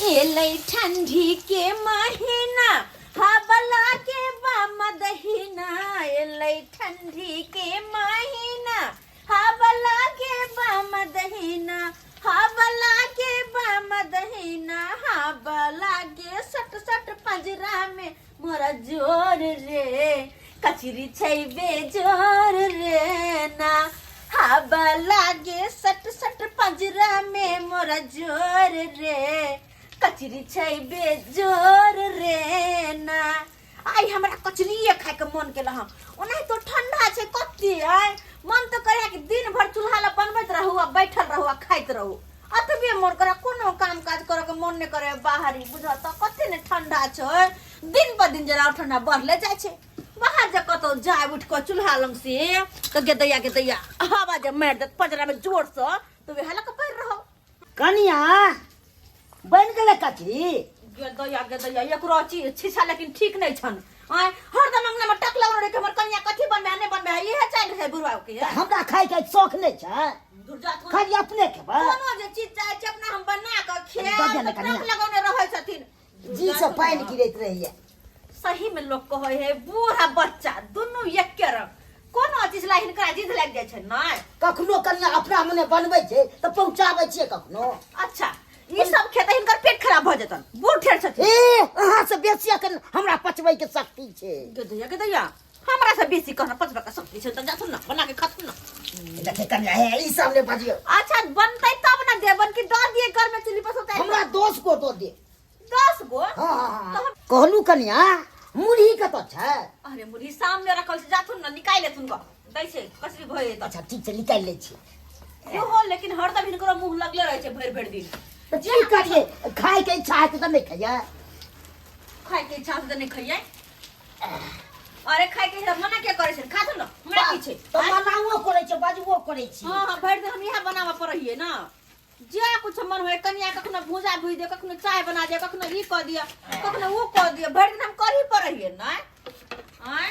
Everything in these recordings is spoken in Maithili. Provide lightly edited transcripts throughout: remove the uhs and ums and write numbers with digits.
एलै ठंडी के महीना हबला के बम दहीना। एलै ठंडी के महीना हबला के बम दहीना, हबला के बम दहीना, हबला के सट सट पंजरा में मोरा जोर रे, कचरी छै बेजोर रे ना। हवा लागे सट सट पंजरा में मोरा जोर रे, कचरी छै बेजोर रे ना। आइ हमरा कचरिए खाइके मन केल हँ। ओनाहि तो ठंडा छै कते, आइ मन तऽ करे कि दिन भर चूल्हा लग बनबैत रहू आ बैठल रहू आ खाइत रहू। अतबे मन करे, कोनो काम काज करे के मन नहि करे बाहरी। बुझल तऽ कते ने ठंडा छै, दिन पर दिन जरा ठंडा बढ़ले जाइ छै। बाहर जे कतौ जाय उठि कऽ चूल्हा लग से तऽ गेदैया गेदैया हवा जे मारि देत पजरा में जोर से, तऽ वएह लऽ कऽ पड़ि रहू। कनिया, बनि गेलै कचरी? गेदैया गेदैया एकरो छीछा लेकिन ठीक नहि छन। आँय, हरदम अंगना में टक लगल रहे कि हमर कनिया कथी बनबे नहि बनबे, इहे चालि रहे बुढ़वा के। तऽ हमरा खायके शौख नहि छै? खाली अपने खेबै? कोनो जे चीज चाहे छै अपना हम बना कऽ दऽ दिअ ने खायब। कनिया। टक लगौने रहै छथिन। जी से पानि गिरैत रहैया। सही में लोग कहै है बूढ़ आ बच्चा दुनू एके रंग। कोनो चीज ला हिनकरा जिद लागि जाइ छै नहि। कखनो कनिया अपना मने बनबै छै तऽ पहुँचाबै छियै कखनो। अच्छा, ई सब खेतै हिनकर पेट खराब भऽ जेतन, बूढ़ ठेर छथिन। ए, अहाँ से बेसी अखन हमरा पचबै के शक्ति छै। गेदैया गेदैया, हमरा से बेसी कहना पचबै के शक्ति छै तऽ जाथुन ने बना के खाथुन ने। देखै कनिया, हे ई सब ने बजियौ। अच्छा, बनतै तब ने देबन कि दऽ दिए घर में चूल्ही पर सुताइ? हमरा 10 गो दऽ दे। 10 गो? हाँ, हाँ, हाँ। कहलू कनिया, मुरही कतऽ छै? अरे, मुरही सामने रखल छै, जाथुन ने निकालि लेथुन गो, दै छै कचरी भऽ जेतै। अच्छा ठीक छै, निकालि लै छी। इहो लेकिन हरदम हिनकरो मुँह लगले रहै छै भरि भरि दिन। तऽ की करियै, खायके इच्छा हेतै तऽ नहि खइयै? खायके इच्छा हेतै तऽ नहि खइयै? अरे, खायके इच्छा मना किया करै छै? खाथुन ने, हमरा की छै? तऽ मनाओ करै छै, बजबो करै छी। हाँ हाँ, भरि दिन हम इएह बनाबऽ पड़ैयै ने, जे कुछ मन होय। कनिया कखनो भूजा भूज दियो, कखनो चाय बना दियो, कखनो ई कऽ दियो, कखनो ऊ कऽ दियो, भरि दिन हम करही पड़ैयै ने। आँय,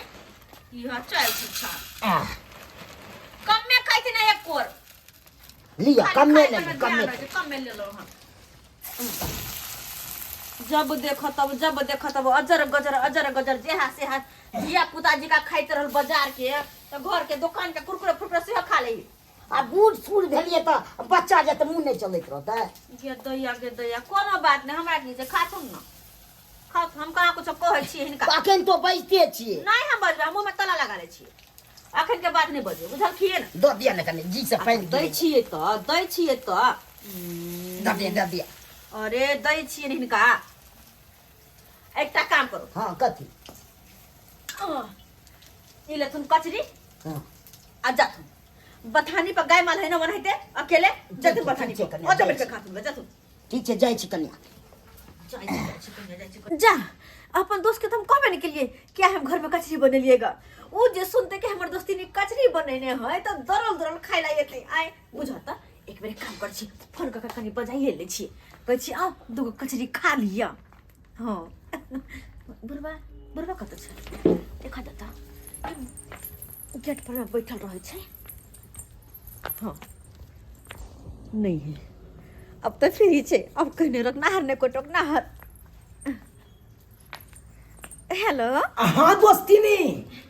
इह चाय छा। आह, कमे खाइ छी ना एक कोर। लिअ। खाली कमे खाइ लेलहुँ। पर कमे। ध्यान रहै छै, कमे लेलहुँ हम। जब देखो तब, जब देखो तब अजर गजर अजर गजर, जेहा सेहा धिया पुता जी का खाइत रहल बाजार के, तऽ घर के दुकान के कुरकुरे फुरकुरे सेहो खा ले। आ बूढ़ सूढ़ भेलियै तऽ बच्चा जे तऽ मुँह नहि चलैत रहतै। गे दैया गे दैया, कोनो बात नहि, हमरा की छै, खाथुन ने, खाथुन। हम कहाँ कुछो कहै छियै हिनका? अखन तो बजिते छियै। नहि, हम बजबै, हम मुँहमे ताला लगा लै छियै। अखन के बात नहि बजबै, बुझलखिन? दऽ दिअ ने कनि, जी से पानि। दै छियै तऽ, दै छियै तऽ। दऽ दिअ, दऽ दिअ। अरे, दै छियै ने हिनका। एकटा काम करू। हँ, कथी? ई लेथुन कचरी। हँ। आ जाथुन बथानी पर, गाय माल है ना ओनाहिते अकेले, जथुन बथानी ठीक छै, पर कनिया, ओतऽ जाइ बैठ के छी। खाथुन, जथुन। ठीक छै, जाइ छी कनिया। जाइ छी, जाइ छी कनिया, जाइ छी कनिया। जा, अपन दोस्त के तो हम कहबे नहीं केलिए क्या हम घर में कचरी बनेलिएगा। उ जे सुनते कि हमर दोस्ती ने कचरी बनेने है तो दौड़ल दौड़ल खाइ ला एतै। आय बुझत, एक बेर काम कर छी, फोन कऽ के कनि बजाइए लै छी, कहै छी आउ दूगो कचरी खा लिअ। हाँ, बुढ़बा, बुढ़बा कतऽ छै? देखा देता, गेट पर बैठल रहै छै। हाँ, नहीं है, अब तऽ फ्री छै, अब कहीं रोकनाहर नहि कोइ टोकनाहर। हेलो। अहाँ दोस्तिनी।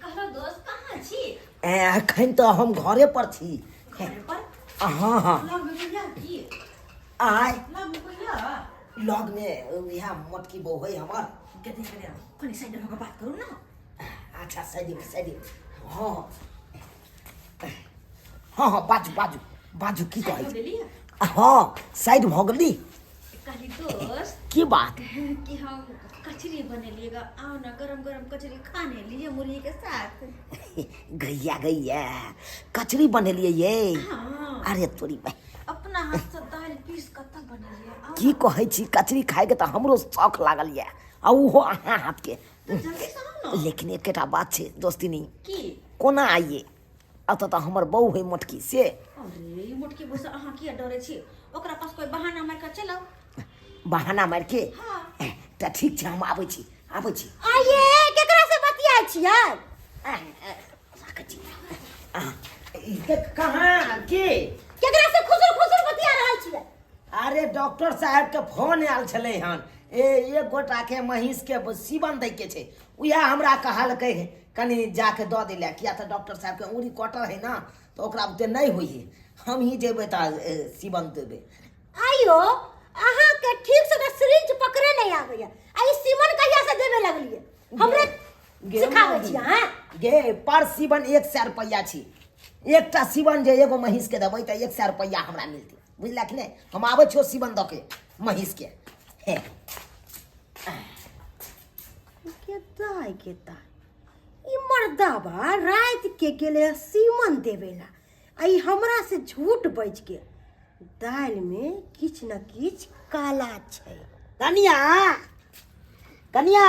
कहलो दोस्त, कहाँ छी? ए, अखन तऽ हम घरे पर छी। घर पर? हाँ हाँ। लग में कोई की? आय? लग में कोई है? लग में इएह मोटकी बहू है हमर। गदे गदे, कनी साइड में होकर बात करू ना। अच्छा, साइड साइड। हाँ हाँ हाँ, बाजू बाजू बाजू, की कहै छी? गेलियै? हाँ, साइड भऽ गेली। कहली दोस्त। की बात? कि हम कचरी बनेलिएगा, आओ ना गरम गरम कचरी खाने लिए मुरही के साथ। गैया गैया, कचरी बनेलियै ये? हाँ। अरे तोरी भाई। अपना हाथ से दाल पीस कऽ तब बनेलिए, आओ। की कहै छी, कचरी खायके तऽ हमरो शौख लागल यऽ आ ओहो अहाँ हाथके। तऽ जल्दी से आउ ना। लेकिन एकेटा बात छै दोस्तिनी। की? कोना आइए? एतऽ तऽ हमर बहू है मोटकी से। अरे, ई मोटकी बहू से अहाँ किया डरै छी? ओकरा पास कोई बहाना मारि कऽ चलि आउ। बहाना मारि के? हाँ। तऽ ठीक छै, हम आबै छी, आबै छी। आइए, केकरा से बतियाइ छियै? राखै छी। आ, ई देख, कहाँ के? केकरा से खुसुर खुसुर बतिया रहल छियै? अरे डॉक्टर साहब के फोन आयल छलै हन, ए एक गोटा के महींस के सीवन दै के छै, उएह हमरा कहलकै कनि जाके दऽ दै लए, किया तऽ डॉक्टर साहब के उंगरी कटल है ना, तऽ ओकरा बुते नहि होइ है, हम ही जेबै तऽ सीवन देबै। आइयो अहाँके ठीक से तऽ सिरिंज पकड़े नहि आबैया, आ ई सीमन कहिया से देबे लगलियै? हमरे गे सिखाबै छी अहाँ? गे पर सीवन 100 रुपैआ छी, एकटा सीवन जे एगो महींस के देबै तऽ 100 रुपैआ हमरा मिलतै, बुझलक कि नहि? हम आबै छियौ सीवन दऽ के महींस के। हे के दाय के दाय, ई मर्दाबा राति के गेलै सीमन देवे ला, आ ई हमरा से झूठ बजि के दालि में किछु न किछु काला छै। कनिया, कनिया,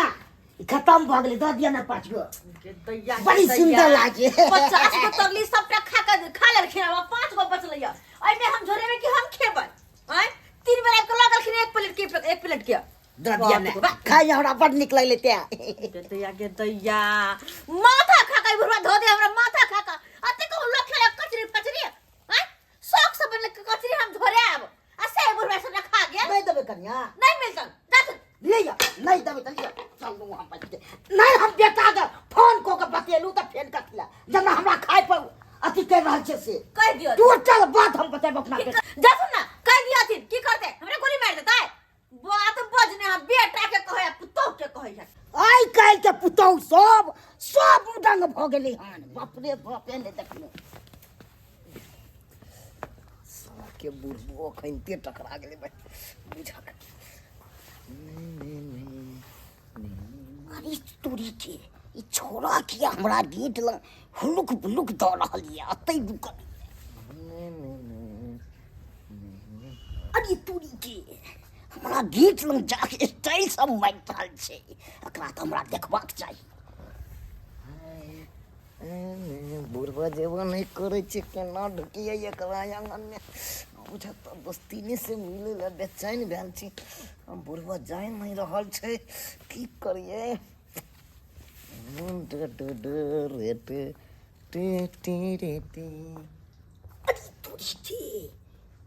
ई खत्म भऽ गेलै, दऽ दिअ ने 5 गो। के दैया के बड़ी दैया। सुंदर लागे। 50 गो तरली सबटा खा के खा लेलखिन, आब 5 गो बचलै या। एहिमे हम झोरेबै कि हम खेबै? आँय, 3 बेर आबि कऽ लऽ गेलखिन एक प्लेट के, एक प्लेट के। दऽ दिअ ने। बाप रे बाप। खाइ हमरा बड़ नीक लगलै तें। के दैया के दैया, माथा खा के बुढ़वा धो दे हमरा, माथा खा के। अते कहूँ लोग खेले कचरी फचरी, आँय, शौक से बनल कचरी हम झोरे आब, आ से बुढ़वा सबटा खा गेल। नहि देबै कनिया? नहि मिलतन, जा तू। ले जा, नहि देबै तऽ लिअ, चलू हम बच के। नहि, हम बेटा के फोन कऽ के बतेलू तऽ फेर कथी लए जेना हमरा खाय पर अथी करि रहल छै से कहि दियौ। टोटल बात हम बतेब अपना बेटा। जा सुन ना, कहि दियथिन की करतै, हमरा गोली मारि देतै। बात बजने हम बेटा के कहै आ पुतोह के कहै है। आइ काल्हि के पुतोह सब सब रंग भऽ गेलै हन, बाप रे बाप। एने देखलहुँ के बुढ़बो अखनिते टकरा गेलै भाइ, बुझक। अरे तोरी के, ई छोरा किया हमरा गेट लग हुलुक बुलुक दऽ रहल यऽ, अतै रुकल। अरे तोरी के, हमरा गेट लग जाके स्टाइल सब मारि रहल छै, एकरा तऽ हमरा देखबाक चाही। बुढ़बा जेबो नहि करै छै, केना ढुकियै एकरा आङ्गनमे? बुझत तऽ दोस्तीने से मिलै लए बेचैन भेल छी, हम बुढ़बा जाय नहि रहल छै, की करियै? रे टे टे रे टे। अरे तोरी के,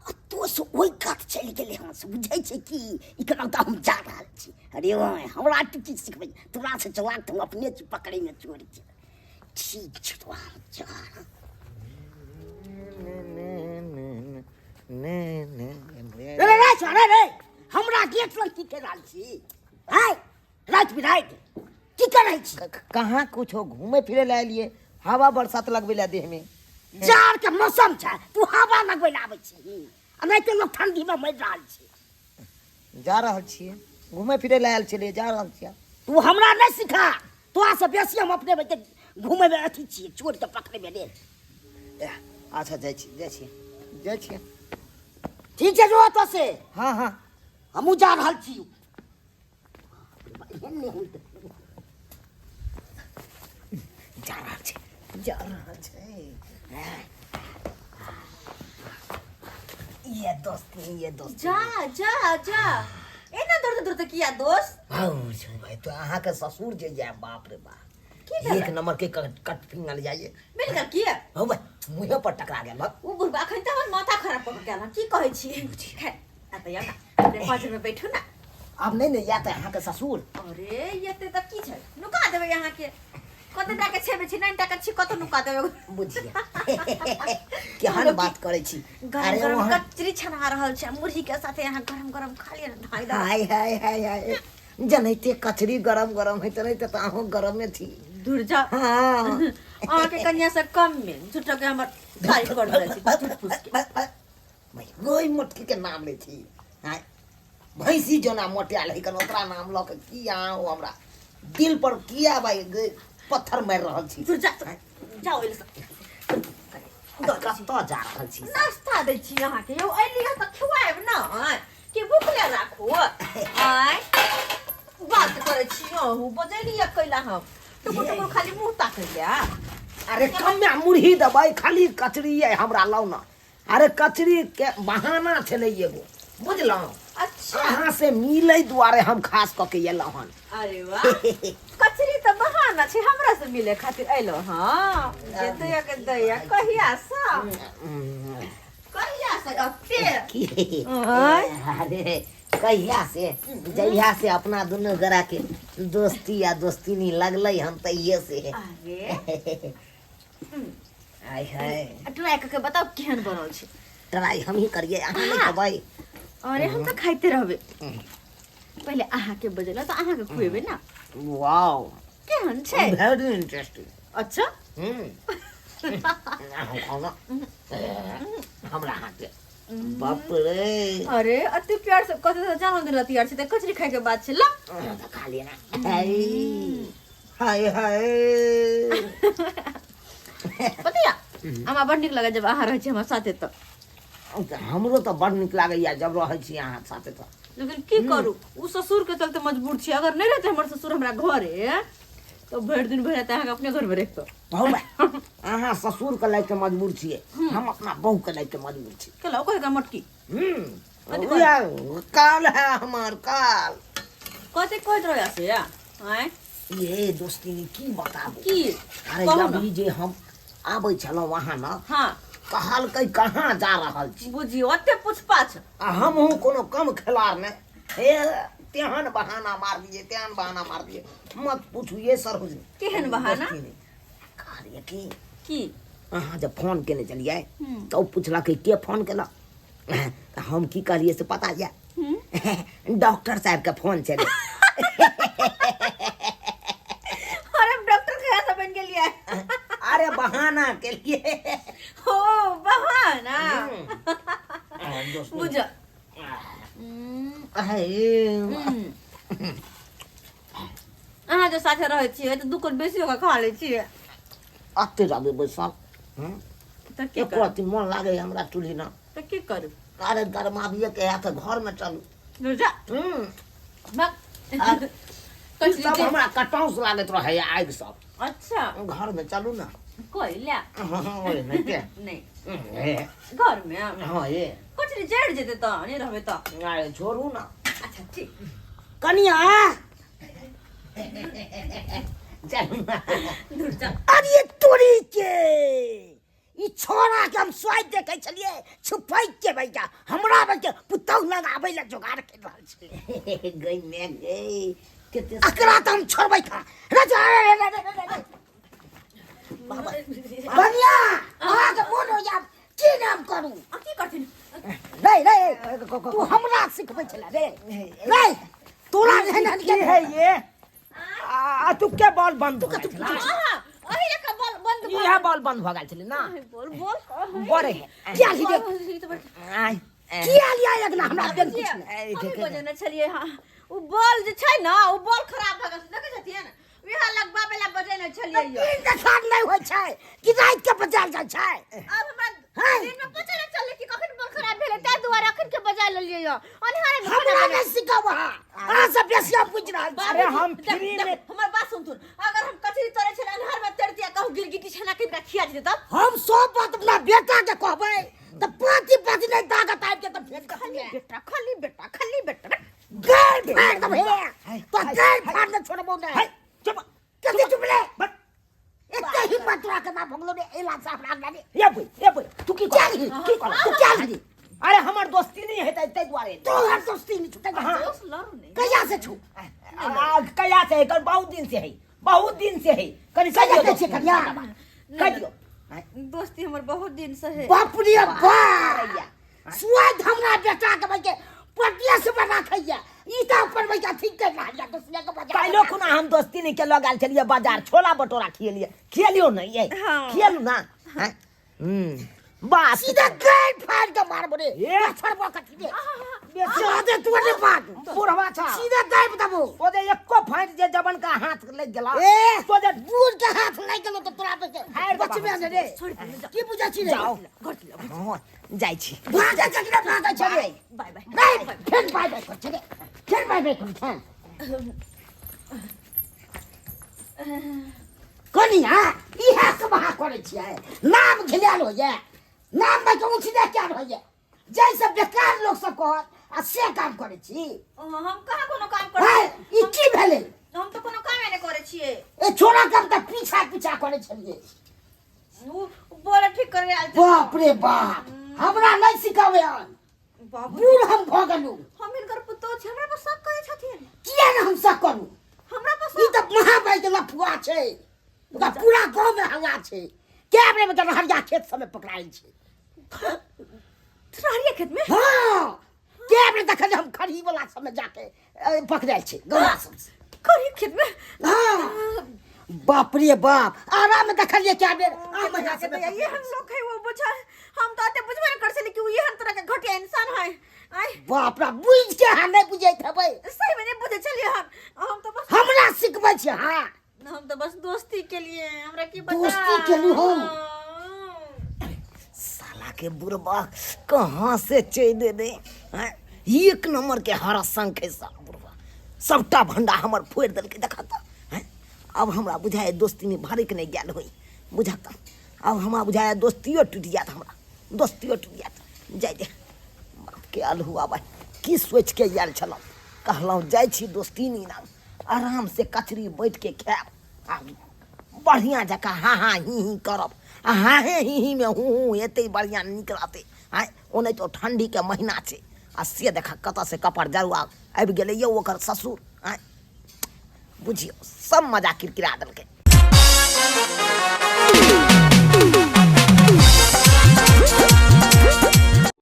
अतो से ओहि कात चलि गेलै हन, से बुझै छै कि एकरा तऽ हम जा रहल छी। अरे ओए, हमरा तू की सिखबै? तोरा से चलाक तऽ हम अपने छी पकड़ैमे चोर के। ठीक छै, तो हम जा रहल। रे रे रे रे, हमरा गेट लग की कर रहल छी? आय राति बिराति की करै छी? कहाँ कुछो, घूमे फिरे लए एलियै, हवा बरसात लगबै लए देह में। जाड़ के मौसम छै, तू हवा लगबै लए आबै छी, आ नहि तऽ लोक ठंडी में मरि रहल छै। जा रहल छियै, घूमे फिरे लए आयल छलियै, जा रहल छियै। तू हमरा नहि सिखा, तोरा से बेसी हम अपने घूमे में अथी छियै, चोर के पकड़े में रे। अच्छा जाइ छी, जाइ छी, जाइ छी। ठीक छै, जो तो से। हाँ हाँ, हमहूँ जा रहल छी। एहन नहि होइत। जा रहल छै, जा रहल छै। ये दोस्त, ये दोस्त। जा जा जा, एना दौड़ते दौड़ते किया दोस्त? हौ छै भाई, तो अहाँके ससुर जे या, बाप रे बाप, की भेलै? एक नंबर के कट फिंगल जाइए। मिल गेल किया? हौ भाई, मुँहे पर टकरा गेल। ओ बुढ़बा अखन तऽ हमर माथा खराब कऽ के गेल हन, की कहै छी? खैर, आ तऽ या ना, अपने पाँच में बैठू ना। आब नहि ने या तऽ अहाँके ससुर। अरे एते तऽ की छै, नुका देबै अहाँके। कते टाका छै बेची? 9 टाका छी, कतौ नुका देबै? बुझिया केहन बात करै छी। गरम अरे गरम वहाँ कचरी छना रहल छै मुरही के साथे, अहाँ गरम गरम खा लिअ ने ढाई दऽ। हाय हाय हाय हाय, जनैते कचरी गरम गरम होइत रहै तऽ अहूँ गरमे छी। दूर जा। हाँ, अहाँके कन्या से कम में झूठो के हमर तारीफ कर रहल छी झूठ फूस के। गोई मोटकी के नाम लै छी। हाय, भैंसी जोना मोटायल है कन, ओकरा नाम लऽ के की अहाँ हो हमरा दिल पर किया भाई पत्थर मारि रहल छी? दूर जा, जाओ एल से। कतऽ जा रहल छी? नाश्ता दै छी अहाँके यौ, अलियै तऽ खुआएब ने कि भूखले राखू? आँय, बात करै छी अहूँ, बजेलियै कैला हम टुकुर टुकुर खाली मुँह ताकैया। अरे कमे मुरही देबै, खाली कचरी अइ हमरा लाउ ने। अरे कचरी के बहाना छलै एगो, बुझलहुँ? अच्छा। अहाँ से मिलै दुआरे हम खास कऽ के एलहुँ हन। अरे वाह, कचरी तऽ बहाना छै, हमरा से मिले खातिर अयलहुँ। हँ, जे दया के दया, कहिया से, कहिया से अते की आय। अरे कहिया से जहिया से अपना दुनू गोरा के दोस्ती या दोस्ती नहीं लगलै हन तहिये से। अरे आय हाय, ट्राई करके बताओ केहन बनल छै। ट्राई हम ही करिए, अहाँ नहीं खेबै? अरे हम तऽ खाइते रहबै, पहिले अहाँके बजेला तऽ अहाँके खुएबै ना। वाओ, केहन छै? Very interesting. अच्छा अहाँ खाउ ना हमरा हाथ के, बाप रे। अरे अते प्यार से कते तऽ जानो दिला तैयार छै तऽ कचरी खाय के बात छै ला। अहाँ तऽ खा लिअ ना। हाय हाय हाय, पता या हमरा बड़ नीक लगै जब अहाँ रहै छी हमरा साथे तऽ। हमरो तऽ बड़ नीक लागैया जब रहै छी अहाँ साथे तऽ। लेकिन की करू, उ ससुर के चलते मजबूर छी। अगर नहीं रहते हमर ससुर हमरा घरे तो भरि दिन भरि राति अहाँके अपने घर में रखतो। हौ बा, अहाँ ससुर के लए के मजबूर छियै, हम अपना बहू के लए के मजबूर छी। केला ओकर का मटकी हम्म, उएह काल है हमार काल। कथी कहैत रहै से या आँय? ये दोस्ती की बताबू की? अरे कहू ना। अभी जे हम आबै छलहुँ वहाँ न, हाँ, कहलकै कहाँ जा रहल छी? बुझियौ ओते पूछपाछ। आ हमहूँ कोनो कम खेलार नहि हे, तेहन बहाना मार दिए, तेहन बहाना मार दिए, मत पूछू ये सरोज। केहन बहाना? कहलियै कि की अहाँ जब फोन केने छलियै तऽ ओ पुछलकै के फोन केलक, तऽ हम की कहलियै से पता यऽ? डॉक्टर साहबके फोन छलै। अरे हम डॉक्टर के से बन गेलियै? अरे बहाना केलियै। हो बहाना बुझ। अहाँ जे साथे रहै छियै तऽ दू कोट बेसी ओकरा खा लै छियै। अते रहबै बैसल तऽ की एको करू? रत्ती मन लागै हमरा चूल्ही ना। तऽ की करू? अरे गरमाबिये के है तऽ घर में चलू। जा भाग। ई सब हमरा कटौस लागैत रहैया आगि सब। अच्छा घर में चलू ना। कोई ले हाँ, ओहिमे के नहि हे, घर में हाँ ये कचरी जड़ि जेतै तऽ नहि रहबै तऽ। अरे छोड़ू ना। अच्छा ठीक। कनिया चलू ना। दूर जा। अरे तोरी के ई छोरा के हम स्वाद देखै छलियै छुपैक के, भैया हमरा भैया पुतहु लग आबै लए जोगाड़ कर रहल छलै। गई मैं गई कते एकरा तऽ हम छोड़बै खा रे जा रे रे रे रे रे। बनिया अहाँके मोन होइया की नाम करू? आ की करथिन? रे रे, तू हमरा सिखबै छला रे रे, तोरा एहन एहन की के है ये आ तू के बॉल बंद भऽ गेल छलै? अहाँ ओहि लेखा बॉल बंद भऽ इएह बॉल बंद भऽ गेल छलै ना। बोल बोल। बड़े है। किया लिये? ई तऽ बड़- आय किया लिया एकना हमरा बेन कुछ नहि। हमही बजेने छलियै। हाँ ओ बॉल जे छै ने ओ बॉल खराब भऽ गेल छै, देखै छथिन उएह लगबाबै लए बजेने छलियै यौ। दिन देखार नहि होइ छै कि राति के बजायल जाइ छै? आब हमरा हैं? दिन में पता नहि चललै कि कखन बॉल खराब भेलै, ताहि दुआरे अखन के बजा लेलियै यौ अन्हारे में। हमरा नहि सिखाउ अहाँ, अहाँ सब बेसी हम बुझि रहल छी। अरे हम देख- फ्री देख, में हमर बात सुनथुन, अगर हम कचरी तोड़ै छलै अन्हार में तोड़तियै, कहूँ गिरगिटी छेना किनका खिया जेतै तब? हम सब बात अपना बेटा के कहबै तऽ पाँची पाँची नहि ताकत आबि जेतै फेर। खाली बेटा, खाली बेटा, खाली बेटा। गाड़ फाड़ देबै हे तो, गाड़ फाड़ ने छोड़बौ नहि। चुप। कथी चुप रे? बस। एते हिम्मत तोरा केना भऽ गेलौ रे एला से हमरा अगला रे? ये बोल, ये बोल, तू की क्या कर ली? की कर तू क्या ली? अरे हमर दोस्ती नहीं हेतै ताहि दुआरे। तू हर दोस्ती नहीं छुटै। दोस्त लड़ू नहीं। कहिया से छू? कहिया से है? बहुत दिन से है, बहुत दिन से है। कनि कहिया से छै कनिया? कहि दियौ। दोस्ती हमर बहुत दिन से है। बाप रे बाप, स्वाद हमरा बेटा के भाई के पटिया से बना खैया ई तऽ अपन भैया ठीक कर रहल या दोसरे के बजा। काल्हिो खुना हम दोस्ती नहीं के लऽ गेल छलियै बाजार, छोला भटूरा खियलियै, खियलियौ ने ये? हाँ। खियलू ना? हैं? बात सीधा गाड़ फाड़ के मारबो रे। ए। छोड़बो कथी रे जादे तू ने बात बुढ़वा छा सीधा दाबि देबो। सोझे एको फाँटि जे जबन का हाथ लागि गेला ए सोझे बूढ़ के हाथ लागि गेलो तऽ तोरा पे के फाड़ि देबा। बचबे ने रे। की बुझै छी रे? जाओ। घर चलि जाउ। हाँ जाइ छी। भागै छै कि नहि भागै छै रे? बाय बाय। रे फेर बाय बाय कर छै रे, फेर बाय बाय कर छै। कनिया इएह सब अहाँ करै छियै, नाम घिलायल होइए, नाम में के ऊँच नहि कयल होइए, जाहिसँ बेकार लोक सब कहत आ से काम करै छी। ओ, हम कहाँ कोनो काम करै है छियै? ई की भेलै? हम तऽ कोनो कामे नहि करै छियै। ए छोरा के हम तऽ पीछा पीछा करै छलियै। उ बोल ठीक करे आयल छै। बाप रे बाप, हमरा नहि सिखाबै हन। बाबू, बूढ़ हम भऽ गेलहुँ। हम हिनकर पुतोह छी, हमरा पर शक करै छथिन। किया ने हम शक करू? हमरा पर ई तऽ महाबाई के लफुआ छै, ओकरा पूरा गाँव में हल्ला छै। कए बेर मतलब हरिया खेत सबमे पकड़ायल छै। रहरिया खेत में? हाँ, कए बेर देखल हम खरही वाला सबमे जाके पकड़ायल छै गौरा सब से। खरही खेत में? हाँ, बाप रे बाप, आराम में देखलिए कए बेर आ महिला सब। ये हम लोग है वो बुझा, हम तो आते बुझबे न कर छली कि उ एहन तरह के घटिया इंसान है। आय बाप रे, बुझ के अहाँ नहि बुझैत हेबै। सही में नहीं बुझे छलिए हम। हम तो बस हमरा सिखबै छै। हाँ, हम तो बस दोस्ती के लिए, हमरा की पता। दोस्ती केलहुँ हम? साला के बुढ़बा कहाँ से चलि एलै आँय? एक नंबर के हरा शंख है साला बुढ़बा, सबटा भंडा हमर फोड़ि देलकै। देखा तऽ आँय? अब हमरा बुझाय दोस्ती में भरक नहि गेल होई, बुझा तऽ अब हमरा बुझाय दोस्तियो टूटि जायत, हमरा दोस्तियो टूटि जायत। जाय दे बाप के अलहुआ भाई, की सोचि के आयल छलहुँ? कहलहुँ जाइ छी दोस्ती नी नाम, आराम से कचरी बैठ के खायब आ बढ़िआँ जकाँ हाँ हाँ ही ही करब, आ हाँ हे ही ही में हूँ हूँ हेतै, बढ़िआँ नीक रहतै। आँय, ओनाहितो ठण्डीके महीना छै। आ से देखा कतऽ से कपड़ जरुआ आबि गेलै यौ ओकर ससुर। आँय, बुझियौ सब मजा किरकिरा देलकै।